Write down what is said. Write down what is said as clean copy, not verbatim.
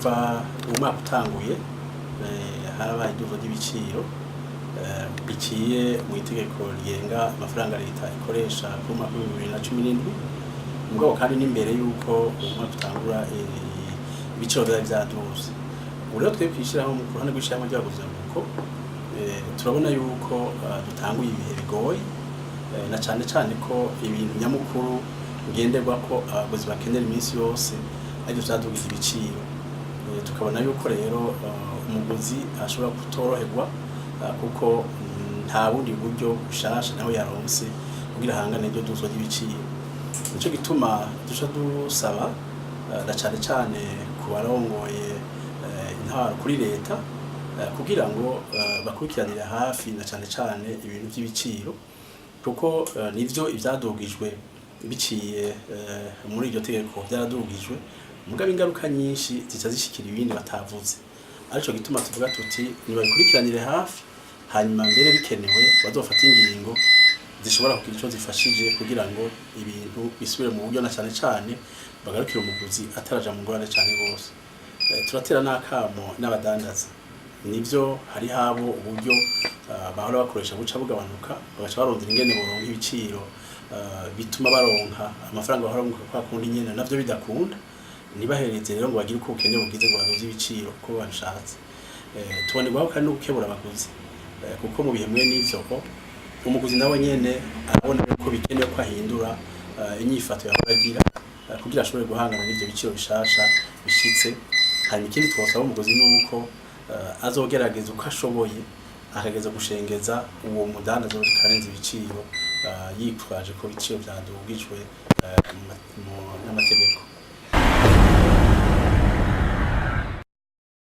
Kuva umwaka utanguye, harabaye iduga ry'ibiciro biciye mu itegeko rigenga amafaranga leta ikoresha ku mwaka w'2017. Mugabo kandi n'imbere y'uko uwo mwaka utangura, ibiciro vyari vyaduze. Ubu rero twebwe kwishiraho ku ruhande rw'ishirahamwe ry'abaguzi kuko turabona yuko dutanguye ibihe bigoye, na cane cane ko ibintu nyamukuru ngenderwako abaguzi bakenera iminsi yose arivyo vyadugije ibiciro. Tukabona yuko rero umuguzi ashobora kutoroherwa, kuko nta bundi buryo bushasha nawe yaronse kugira ahangane n'iryo duzwa ry'ibiciro. Nico gituma duca dusaba, na cane cane ku barongoye intwaro kuri leta, kugira ngo bakurikiranire hafi na cane cane ibintu vy'ibiciro, kuko nivyo ivyadugijwe biciye muri iryo tegeko vyaradugijwe, mugabo ingaruka nyinshi zica zishikira ibindi batavuze. Arico gituma tuvuga tuti nibabikurikiranire hafi, hanyuma mbere bikenewe bazofata ingingo zishobora kugira ico zifashije kugira ngo ibintu bisubire mu buryo, na cane cane bagarukire umuguzi ataraja mu ngorane cane gose. Turatera n'akamo n'abadandaza. Nivyo, hari habo uburyo bahora bakoresha buca bugabanuka, bagaca barondera ingene boronka ibiciro bituma baronka amafaranga bahora bunguka kwa kundi nyene, navyo bidakunda. Ntibahereze rero ngo bagire uko ubukene bugize ngo baduze ibiciro uko babishatse. Tubonerwaho kandi no gukebura abaguzi, kuko mu bihe mwe n'ivyo ko umuguzi nawe nyene arabona yuko bikenewe ko ahindura inyifato yahora agira, kugira ashobore guhangana n'ivyo biciro bishasha bishitse. Hanyuma ikindi twosaba umuguzi nuko azogerageza uko ashoboye akageza gushengeza uwo mudandaza uriko arenza ibiciro, yitwaje ko ibiciro vyadugijwe n'amategeko.